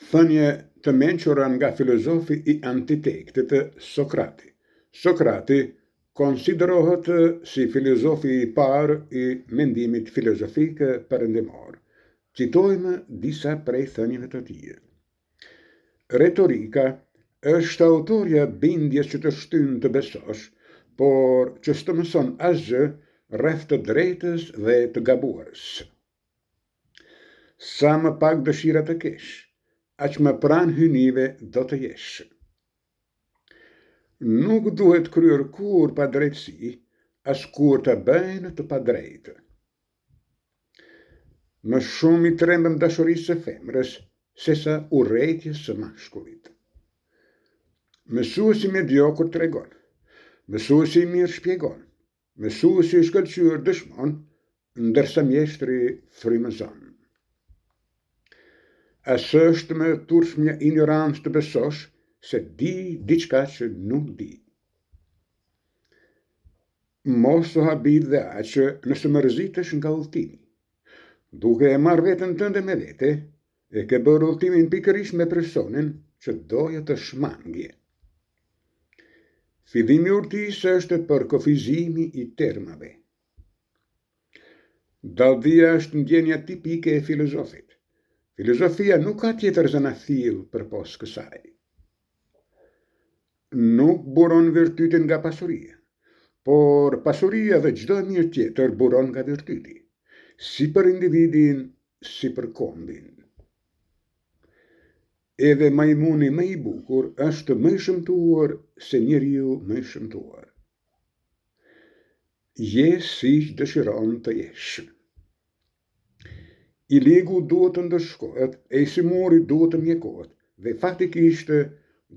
Thënie të mençura nga filozofi i antikitet Sokrati. Sokrati konsiderohet si filozofi i parë i mendimit filozofik perëndimor. Citojmë disa prej thënieve të tij. Retorika është autorja e bindjes që të shtyn të besosh, por që s'të mëson asgjë rreth të drejtës dhe të gabuarës. Sa më pak dëshira të kesh, aq më pranë hyjnive do të jesh. Nuk duhet kryer kurrë padrejtësi, as kur ta bëjnë të padrejtë. Më shumë i trembem dashurisë së femrës, sesa urrejtjes së mashkullit. Mësuesi mediokër tregon, mësuesi i mirë shpjegon, Mësuesi i shkëlqyer dëshmon, ndërsa mjeshtri frymëzon. A s'është më e turpshmja injorancë të besosh se di diçka që nuk di. Mos u habit dhe aq nëse mërzitesh nga udhëtimi. Duke e marrë veten tënde me vete, E ke bërë udhëtimin pikërisht me personin që doje të shmangje. Fillimi i urtisë është përkufizimi i termave. Dalldia është ndjenja tipike e filozofit. Filozofia nuk ka tjetër zanafillë përpos kësaj. Nuk buron virtyti nga pasuria, por pasuria dhe çdo e mirë tjetër buron nga virtyti, si për individin, si për kombin. Edhe majmuni më i bukur është më i shëmtuar se njeriu më i shëmtuar. Je siç dëshiron të jesh. I ligu duhet të ndëshkohet e i sëmuri duhet të mjekohet dhe faktikisht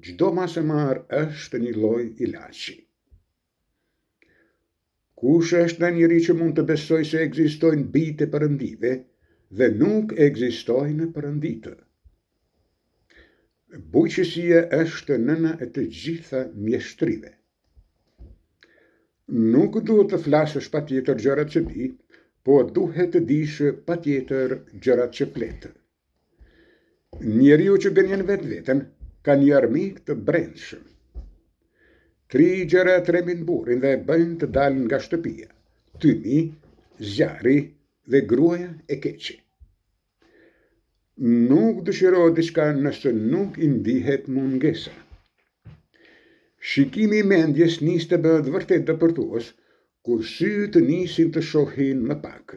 çdo masë e marrë është një lloj ilaçi. Kush është ai njeri që mund të besojë se ekzistojnë bijtë e perëndive dhe nuk ekzistojnë perënditë? Bujqësia është nëna e të gjitha mjeshtrive. Nuk duhet të flasësh patjetër gjërat që di, por duhet të dish patjetër gjërat që flet. Njeriu që gënjen vetveten ka një armik të brendshëm. Tri gjëra e trembin burrin dhe e bëjnë të dalë nga shtëpia, tymi, zjarri dhe gruaja e keqe. Nuk dëshirohet diçka nëse nuk i ndihet mungesa. Shikimi i mendjes nis të bëhet vërtet depërtues kur sytë nisin të shohin më pak.